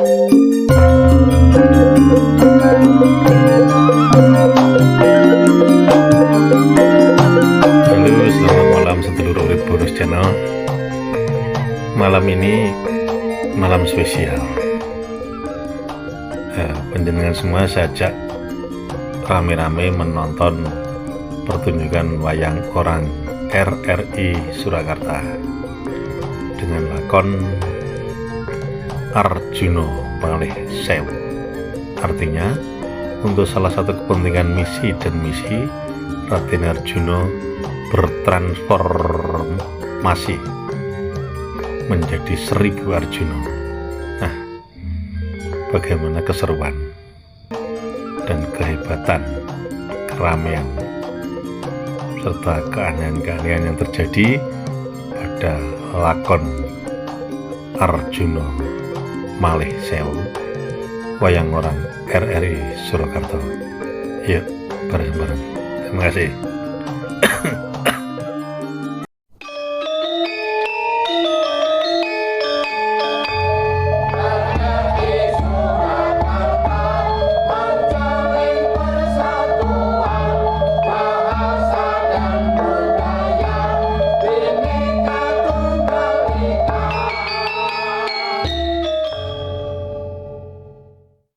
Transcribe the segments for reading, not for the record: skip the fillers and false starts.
Halo, selamat malam sedulur Urip Bonus Channel. Malam ini malam spesial. Panjenengan semua saya ajak rame-rame menonton pertunjukan wayang orang RRI Surakarta dengan lakon Arjuna Malih Sewu. Artinya, untuk salah satu kepentingan misi dan misi, Raden Arjuna bertransformasi menjadi 1000 Arjuna. Nah, bagaimana keseruan dan kehebatan, keramaian, serta keanehan-keanehan yang terjadi pada lakon Arjuna Malih Sewu wayang orang RRI Surakarta. Yuk, bareng-bareng. Terima kasih.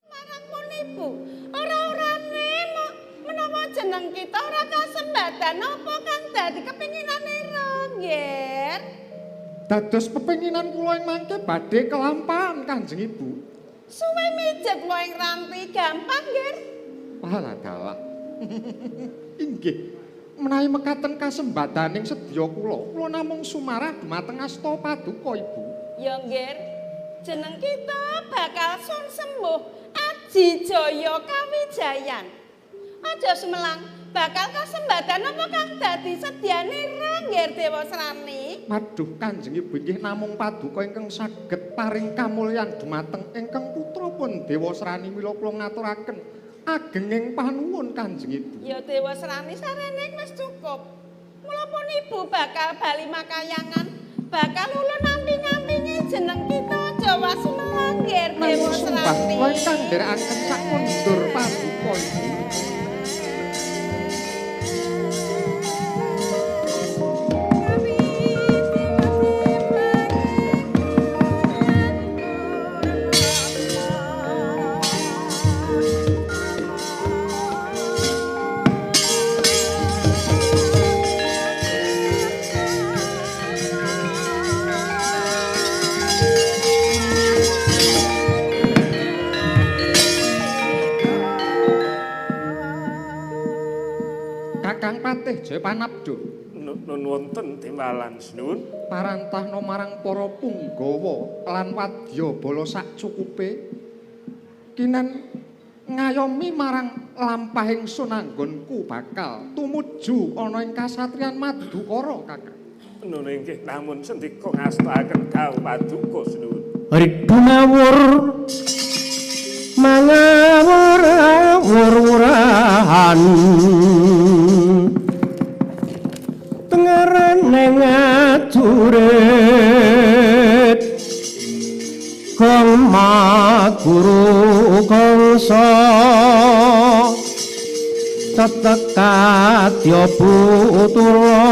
Marang ibu, ora-orane menawa jeneng kita ora kasembadan apa kang dadi kepinginane Nger? Dados pepinginan kula ing mangke badhe kelampahan Kanjeng Ibu. Suwe mijet kula ing ranti gampang, Nger. Walah dalah. Inggih. Menawi mekaten kasembadaning sedya kula, kula namung sumarah dumateng asta paduka Ibu. Ya, Nger. Jeneng kita bakal sun sembuh aji jaya kawijayan. Aja sumelang, bakal kasembadan apa kang dadi sedyane Nger Dewasrani? Waduh, Kanjeng Ibu inggih namung paduka ingkang saged paring kamulyan dumateng ingkang putra pun Dewasrani, mila kula ngaturaken agenging panuwun Kanjeng Ibu. Ya Dewasrani sarene wis cukup. Mula pun ibu bakal bali makayangan, bakal ulun namping-nampingi jeneng kita Jawa Sumelang Nger Namung sembah Dewasrani. Kula ingkang nderekaken sakondur paduka Ibu. Kakang Patih Jayapanabda, Nun wonten timbalan sinuwun. Parantahna marang para punggawa lan wadyabala sak cukupe kinen ngayomi marang lampah ingsun anggonku bakal tumuju ana ing kasatriyan Madukara, Kakang. Nun inggih namun sendika ngastakaken dawuh paduka sinuwun. Ridunawur mangawur awur-wurahan tengerane ngajurit kang maguru kangsa tetek kadya putura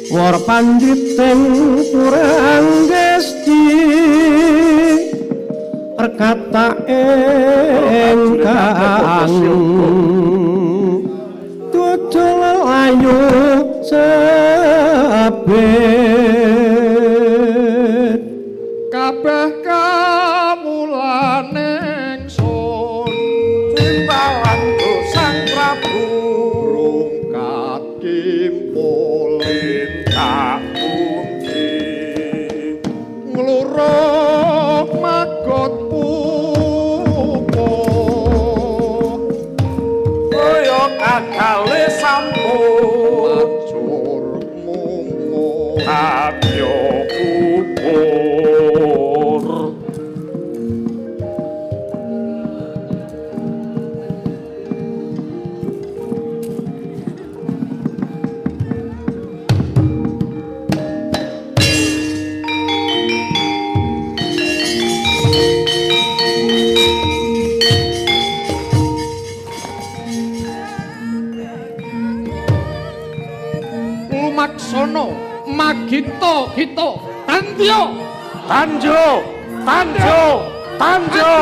war pandhiting kurang gesti rekata ingkang tutul ayu sebet kabeh kawulane ingsun Timbalan Sang Prabu rungkat kimpul tindak pundi ngluruk magot pupuh kaya kakale sampun majur mumur abyo kubur. Magito Gito Tandyo Tanjo Tanjo Tanjo.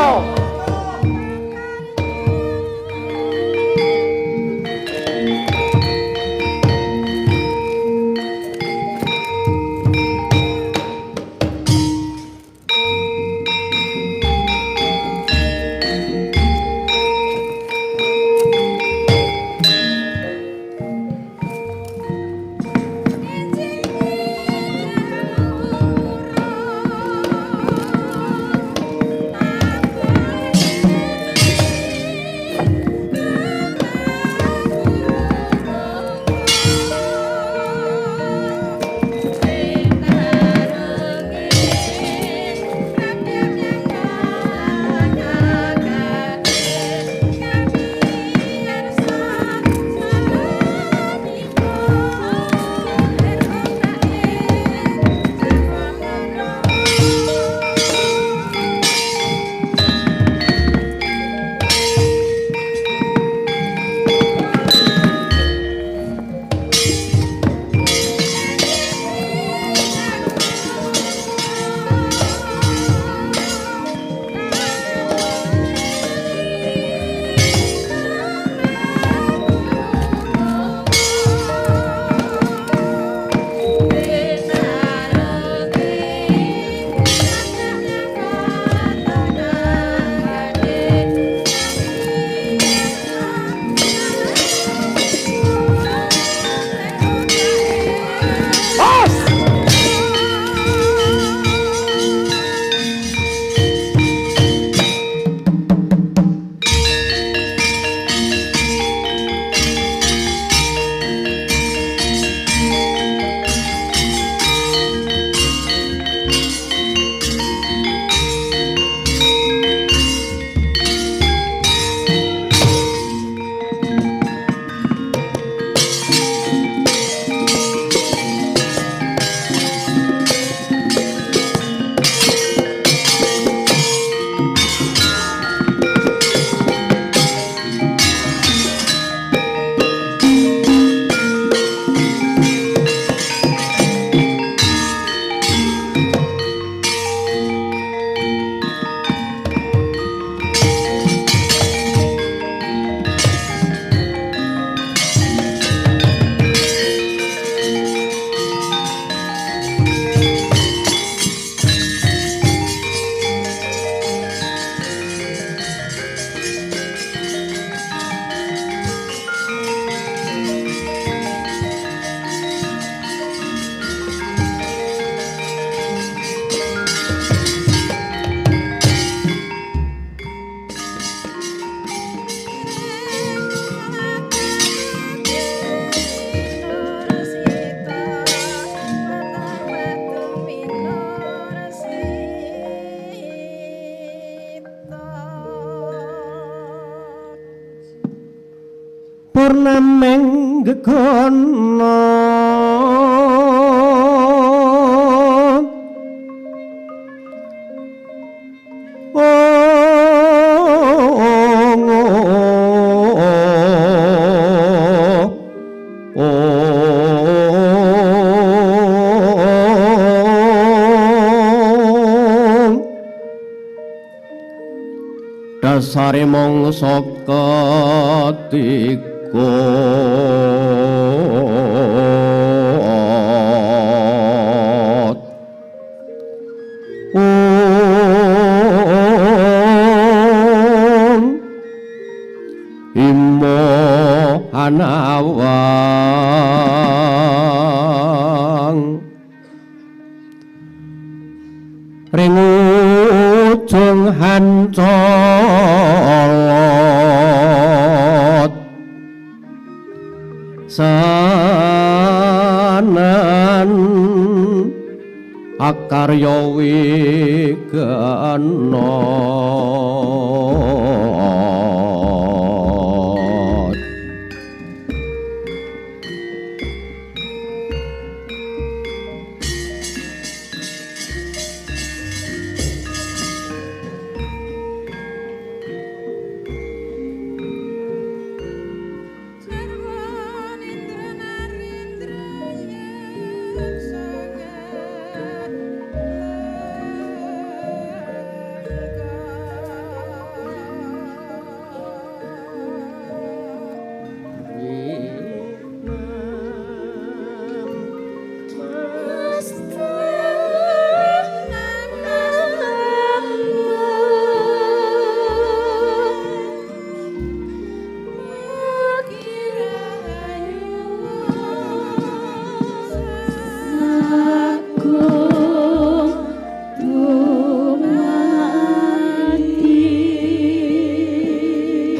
Purnameng gegono dasare mangsa ketiga Om Imo anawang ring ujung hancolot sanan akarya wigana. Narendra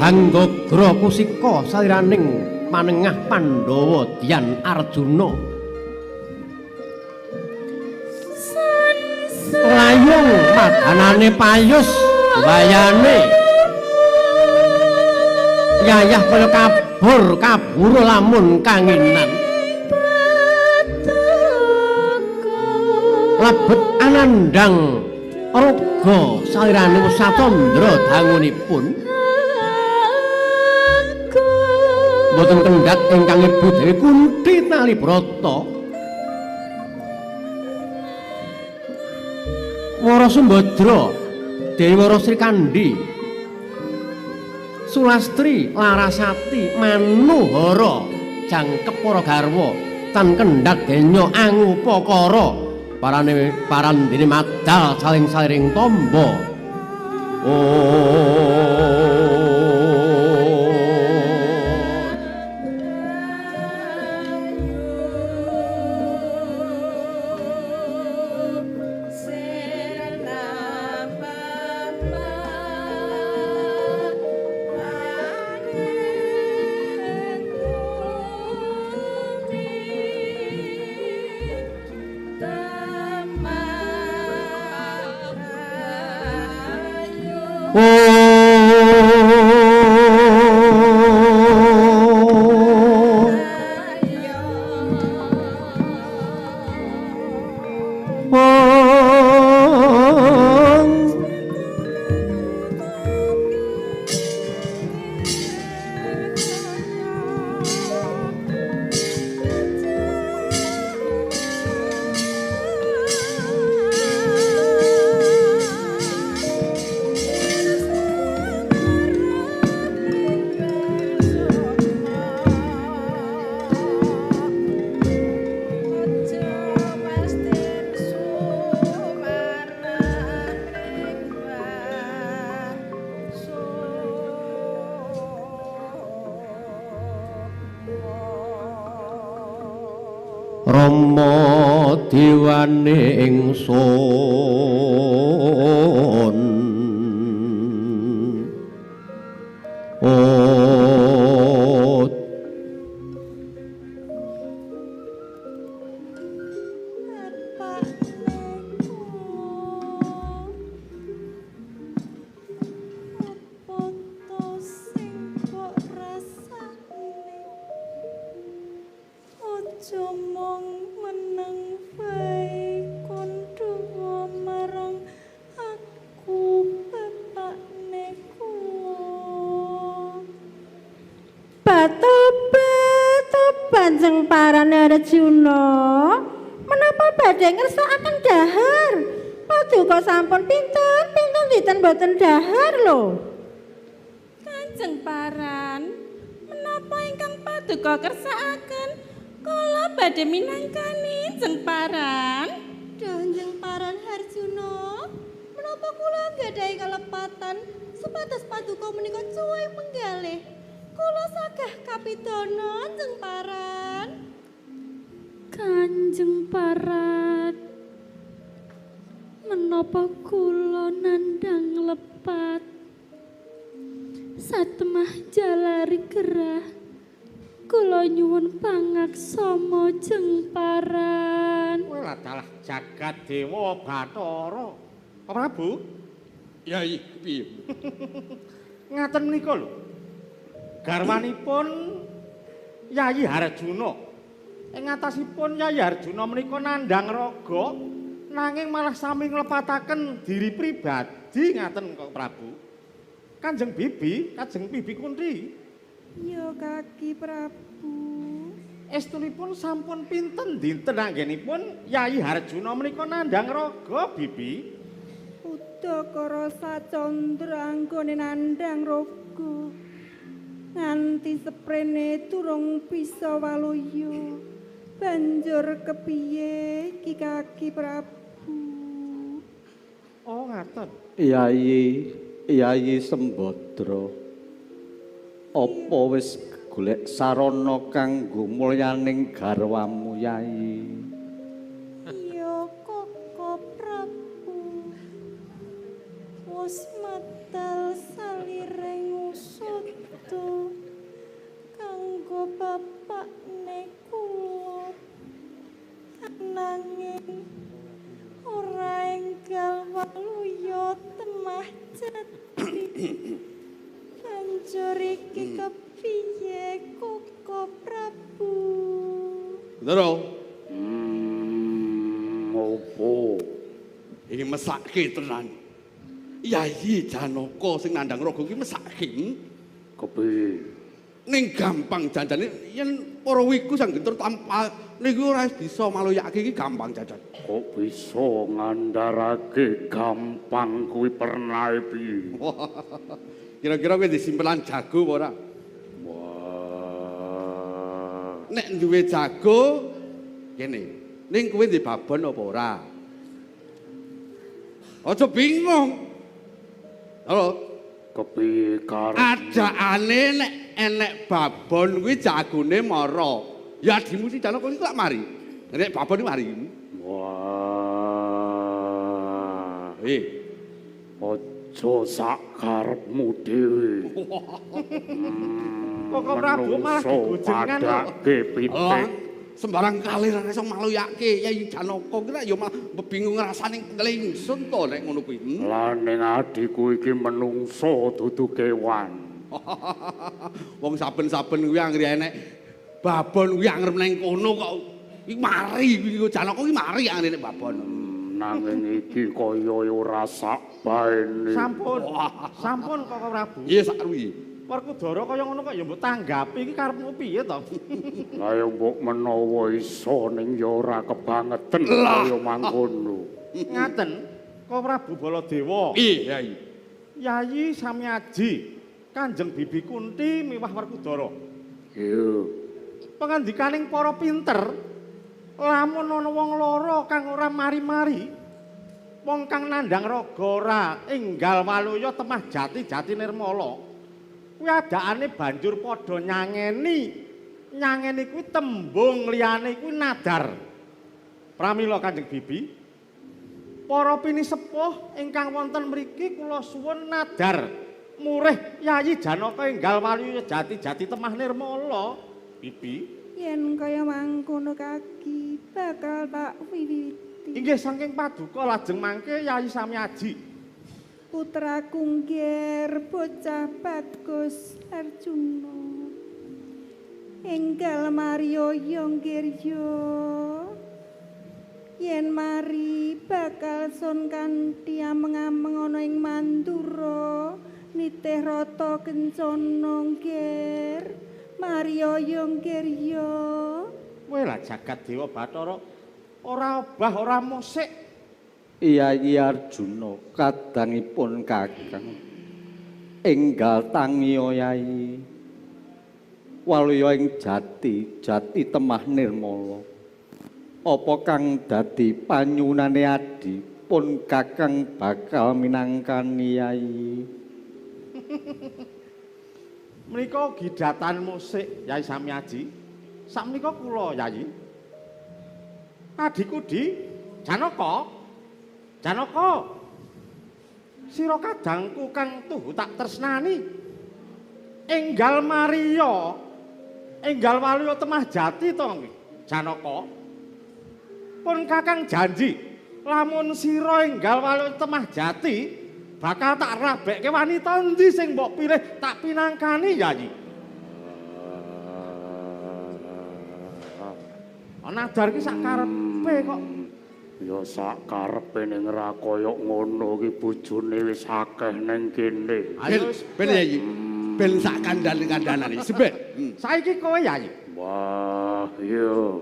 Hanggagra kusika saliraning panengah Pandhawa Dyan Arjuna. Layung madanane payus wayane yayah kaya kabur kabur lamun kanginan. Lebet anandang raga saliraning Sacandra dangunipun boten kendhat ingkang Ibu Dewi Kunthi Talibrata. Wara Sumbadra, Dewi Wara Srikandhi, Sulastri, Larasati, Manuhara, jangkep para garwa tan kendhat denya angupakara parane parandene madal saling saliring tamba. Rama dewane ingsun Arjuna, menapa badhe ngersakaken dahar? Paduka sampun pinten-pinten dinten boten dahar lho. Kanjeng Paran, menapa ingkang paduka kersakaken? Kula badhe minangkani Jeng Paran. Kanjeng Paran Harjuna, menapa kula nggadahi kalepatan supados paduka menika cuwih menggalih? Kula sagah kapidana Jeng Paran. Kanjeng Paran, menapa kula nandhang lepat satemah jalari gerah kula nyuwun pangaksama Jeng Paran. Welah dalah jagat dewa Bathara. Pak Prabu? Yai, piye? Ngaten menika lho. Garwanipun Yayi Harjuna. Ing atasipun Yayi Harjuna menika nandhang raga nanging malah sami nglepataken diri pribadi ngaten kok Prabu. Kanjeng Bibi, Kanjeng Bibi Kunthi. Ya kaki Prabu. Estunipun sampun pinten dinten anggenipun Yayi Harjuna menika nandhang raga Bibi? Udakara sacandra anggone nandhang raga. Nganti seprene durung bisa waluya. Banjur kepiye iki kaki Prabu? Oh ngaten. Yayi, Yayi Sembadra. Apa wis golek sarana kanggo mulyaning garwamu Yayi? Ya Koko Prabu. Wus medal salireng usada kanggo bapakne kula. Ananging ora enggal waluya temah jati. Banjur iki kepiye Koko Prabu? Ndoro. Opo? Iki mesake tenan. Yayi Janaka sing nandhang raga iki mesake. Kepiye? Ning gampang janjane yen para wiku sang gentur tanpa niku ora bisa maluyake iki gampang jajan. Kok bisa ngandharake gampang kuwi pernae piye? Kira-kira kowe disimpenan jago apa ora? Wah. Nek duwe jago kene, ning kowe ndek babon apa ora? Aja bingung. Halo. Kepiye karep? Ajakane nek enek babon kuwi jagone mara. Ya adimu si Janaka iki lak mari. Nek babon iki mari. Wah. Aja sak karepmu dhewe. Koko Prabu malah digojengan kok. Pitik. Sembarang kali ora iso maluyake Yayi Janaka ki lak ya malah bingung rasane ingsun to nek ngono kuwi. Lah ning adhiku iki menungso dudu kewan. Wong saben-saben kuwi anggere enek babon kuwi angrem nang kono kok iki mari kuwi Janaka iki mari anggere enek babon. Nanging iki kaya ora sak baene. Sampun. Sampun Koko Prabu. Iya sak kuwi. Werkudara kaya ngono kok ya mbok tanggapi iki karepmu piye to? Lah ya mbok menawa iso ning ya ora kebangeten kaya mangkono. Ngaten, Koko Prabu Baladewa. Iya, Yayi. Yayi Samyaji, Kanjeng Bibi Kunti miwah Werkudara. Iya. Pangandikaning para pinter, lamun ana wong loro kang ora mari-mari, wong kang nandhang raga ora enggal waluya temah jati-jati nirmala. Kuwi adakane banjur padha nyangeni. Nyangeni kuwi tembung liyane kuwi nadar. Pramila Kanjeng Bibi, para pinisepuh ingkang wonten mriki kula suwun nadar murih Yayi Janaka enggal waluya jati-jati temah nirmala. Bibi, yen kaya mangkono kaki bakal tak wiwiti. Inggih saking paduka lajeng mangke Yayi Samyaji. Putraku ngger bocah bagus Arjuna. Enggal Mario yo ngger yo. Yen mari bakal sun kanthi ameng-ameng ana ing Mandura nitih rata kencana ngger. Mario yo ngger yo. Kowe lah jagat Dewa Bathara ora obah ora musik. Yayi Arjuna kadangipun Kakang enggal tangiya Yayi waluya ing jati jati temah nirmala apa kang dadi panyuwunane adi pun Kakang bakal minangkani Yayi. Menika gidatan musik Yayi Samyaji. Sakmenika kula Yayi adhiku di Janaka. Janaka, sira kadangku kang tuhu tak tresnani. Enggal mariya, enggal waluya temah jati to, Janaka. Pun Kakang janji, lamun sira enggal waluya temah jati, bakal tak rabekke wanita endi sing mbok pilih tak pinangkani, Yayi. Nadar ki sak karepe kok. Ya sak karepe ning ra kaya ngono ki bojone wis akeh ning kene. Ayo ben Yayi. Ben sak kandhane-kandhanane. Seben. Saiki kowe Yayi. Wah, iya.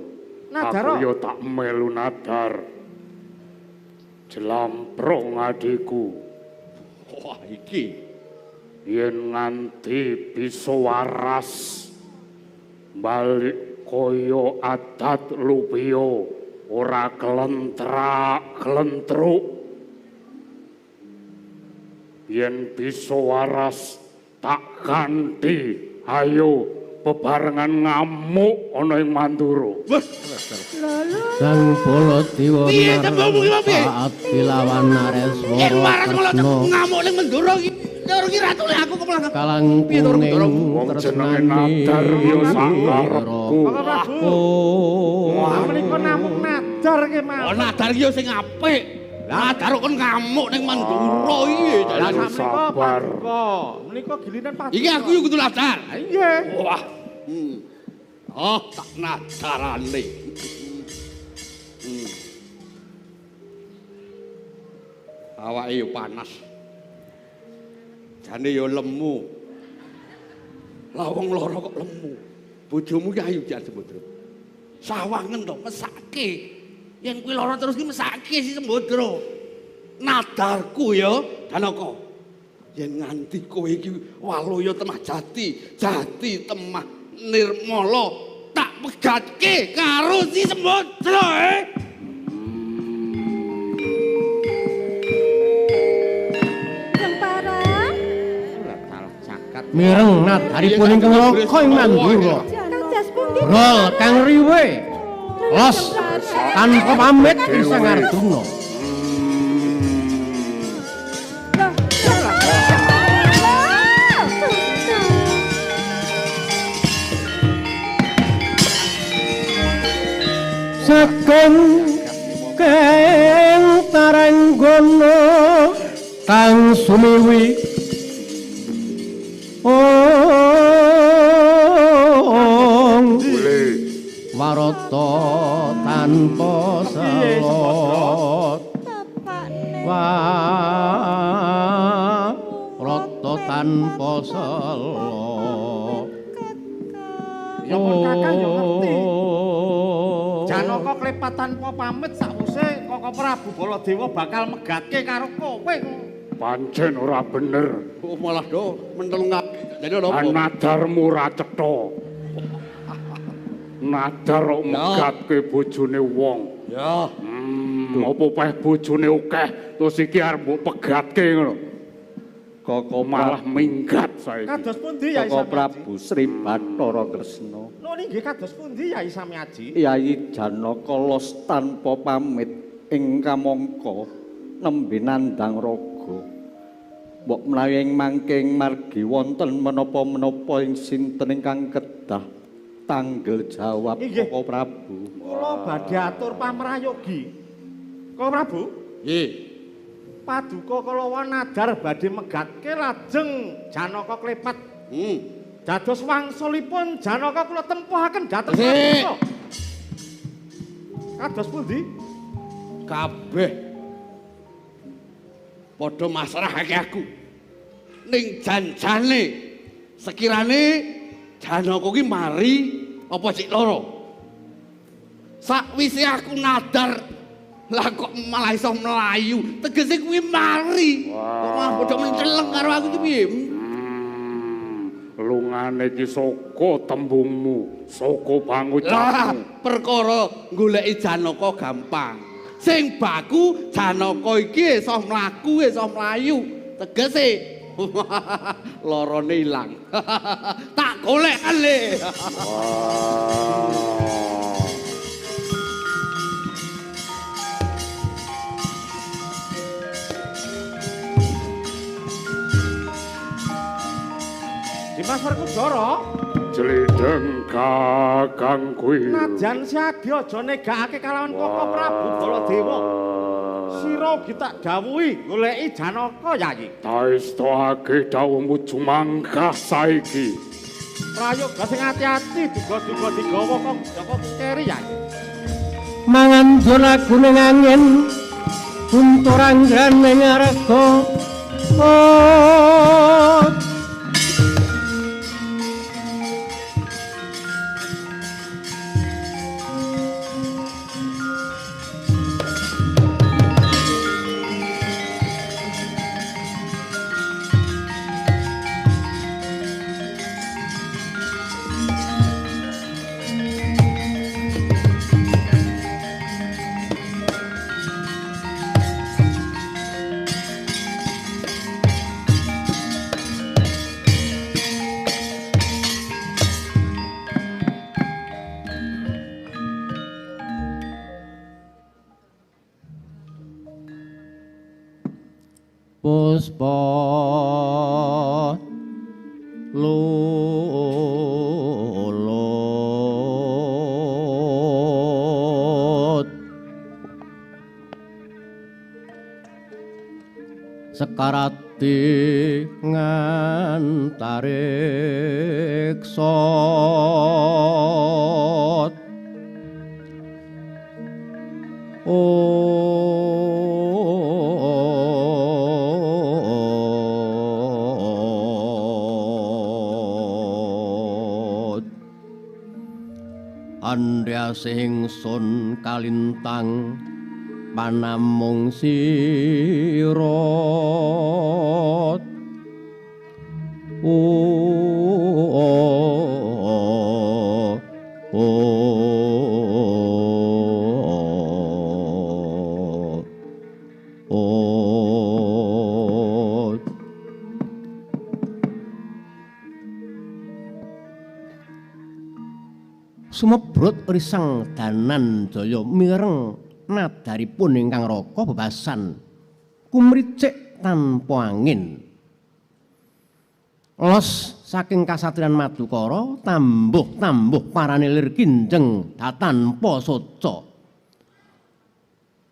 Nadar. Aku ya tak melu nadar. Jlamprong adhiku. Wah, iki. Yen nganti bisa waras balik kaya adat lupiya ora klentrak klentruk. Yen bisa waras tak ganti, ayo bebarengan ngamuk ana ing Mandura. Sang Baladewa Piye tembungmu ki piye? Saat dilawan Nareswara Yen waras malah Kresna ngamuk ning Mandura iki. Loro iki ratune aku kok malah kalang Piye to, kuning Ndoro? Wong jenenge nadar ya sakarepku. Koko Prabu. Oh. Menika namung nadar kemawon. Oh, nadar iki ya sing apik. Nadar kok kon ngamuk ning Mandura iki. Lah Ayo sakmenika sabar. paduka. Menika giliran paduka. Iki aku yo kudu nadar. Nggih. Wah. Oh, tak nadarane. Awake yo panas. Jane yo lemu. Lah wong lara kok lemu. Bojomu ki ayu Jan Sembodra. Sawangen to mesake. Yen kuwi lara terus ki mesake si Sembodra. Nadarku ya, Janaka. Yen nganti kowe iki waluya temah jati, jati temah nirmala tak pegatke karo si Sembodra eh. Jempara. Salah jagat. Mireng nadaripun ingkang raka ing Mandura. Kajas pundi? Brol kang riwe los tanpa pamit Sang Arjuna. Saking keng taranggono kang sumiwi ong warata tanpa selot warata tanpa selot. Ya pun Kakang ya ngerti. Janaka klepat tanpa pamit sakwise Koko Prabu Baladewa bakal megatke karo kowe. Pancen ora bener. Oh, malah do mentelung kabeh. Jadi ora apa. Nadarmu ora cetha. Nadar kok megatke bojone wong. Ya. Apa peh bojone akeh terus iki arep mbok pegatke ngono. Koko Malah minggat saiki. Kados pundi Yai Koko Samiaji? Prabu Sri Bathara Kresna. Nuli nggih kados pundi Yai Samiaji? Yayi Janaka los tanpa pamit ing kamangka nembe nandhang raga. Mbok menawi ing mangke ing margi wonten menapa-menapa ing sinten ingkang kedah tanggel jawab Inggih. Koko Prabu. Kula badhe atur pamrayogi. Koko Prabu, Nggih. paduka kala nadar badhe megatke lajeng Janaka klepat. Dados wangsulipun Janaka kula tempuhaken dhateng Sik. paduka. Kados pundi? Kabeh padha masrahake aku. Ning janjane sekirane Janaka ki mari apa sik lara. Sakwise aku nadar lah kok malah iso mlayu. Tegese kuwi mari. Kok malah padha menceleng karo aku iki piye? Lungane iki saka tembungmu, saka Lah, pangucapmu. perkara goleki Janaka gampang. Sing baku Janaka iki iso mlaku, iso mlayu. Tegese lorone ilang. Tak golek ale. Dimas Werkudara, Jlindeng Kakang kuwi. najan siadi aja negakake kalawan Koko Prabu Baladewa. Sira ugi tak dawuhi goleki Janaka, Yayi. Taestoake dawuhmu jumangkah saiki. Prayoga sing ati-ati duga-duga digawa kang Jaka keri, Yayi. Mangan lagu ning angin kuntur anggrane ngarga. Oh. Puspa lulut sekarati ngantariksa. Andhase ingsun kalintang panamung sira. Sumebrut risang Dananjaya mireng nadaripun ingkang raka bebasan kumricik tanpa angin. Los saking kasatriyan Madukara tambuh-tambuh parane lir kinjeng datanpa soca.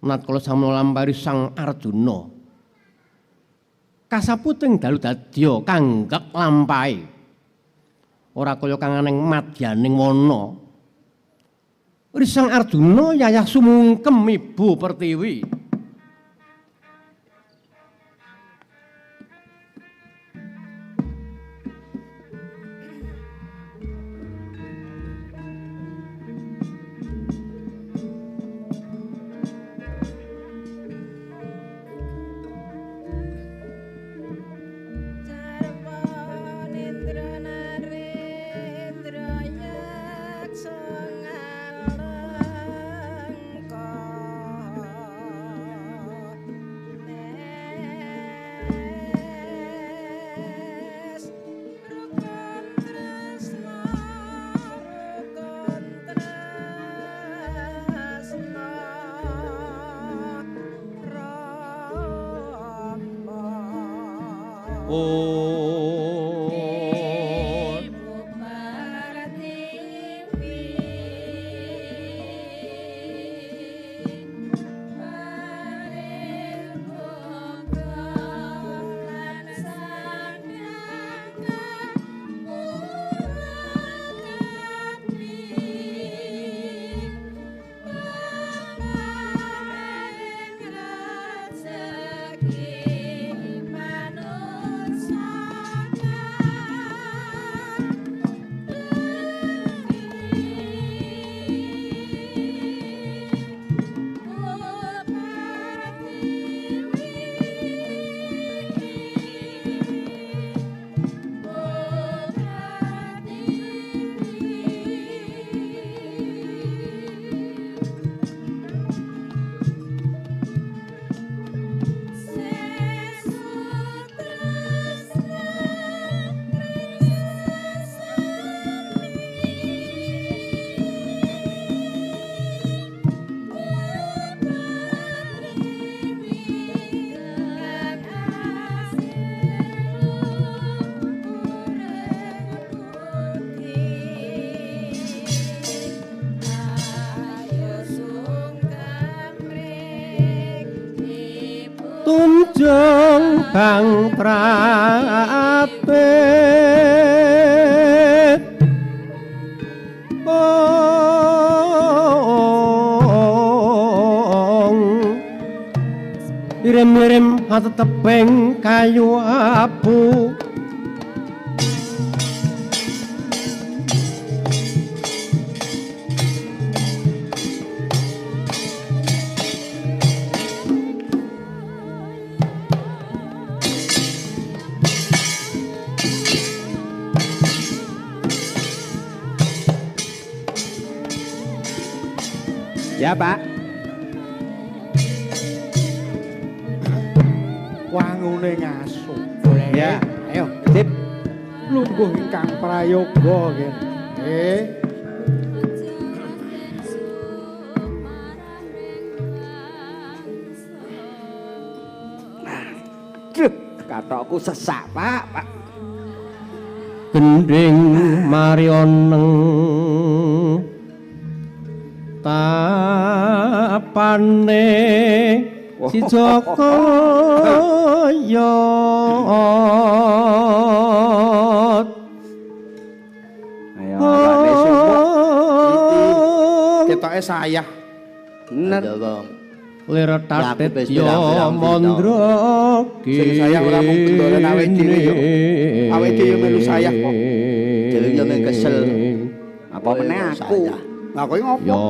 Natkala samono lampahi Sang Arjuna kasaputing dalu dadya kanggek lampahe. Ora kaya kanganing madyaning wana. Risang Arjuna yayah sumungkem Ibu Pertiwi. Tunjung bang prapit irim-irim ateteping kayu abu. Ya, Pak. Wangune ngaso. Ya, ayo, sip. Lungguh ingkang prayoga kene. Aduh. Katokku sesak, Pak, Pak. Gending marioneng tapane si Joko ya. Ayo, awake sumuk. Ketoke sayah. Bener. Lir tatit ya mondro. Sing sayah ora mung bendoren awake dhewe yo. Awake dhewe melu sayah kok. Dhewe yo mung kesel. Apa meneh aku? Lah kowe ngopo? Ya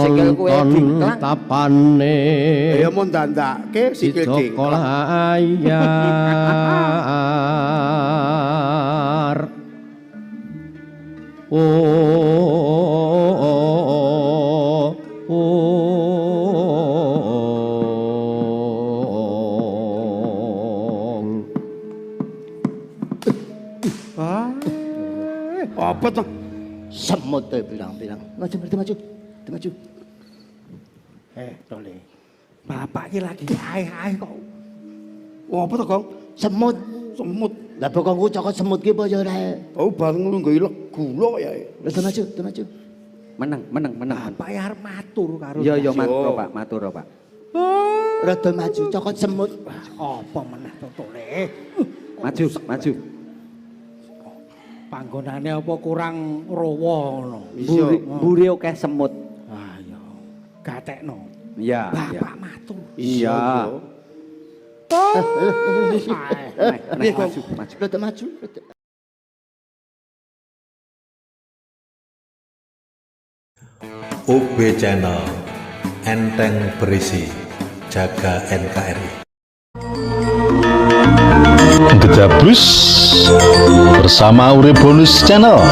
Sikil kowe nonton dingklang. tapane. Ya mun dandake sikil Joko dingklang. Layar. Oh, oh, oh. Apa to? Semut e pirang-pirang. Maju, maju, maju. Maju. Tole. Bapak iki lagi ae-ae kok. Apa to, Gong? Semut. Semut. Lah bokongku cokot semut ki apa ya ora? Oh, bareng nganggo ilek gula ya. Wis maju, maju. Meneng, meneng, meneng. Bapak ya arep matur karo. Iya, iya, matur, Pak, matur, Pak. Rada maju cokot semut. Apa meneh to, Tole? Maju, maju. Panggonane apa kurang rowa ngono? Mburi, mburi akeh semut. Ah iya. Gatekno. Iya, iya. Bapak matur. Iya. Piye, Maju, maju. Rada maju. Rada. UB Channel Enteng Berisi Jaga NKRI. Gejabrus bersama Urip Bonus Channel.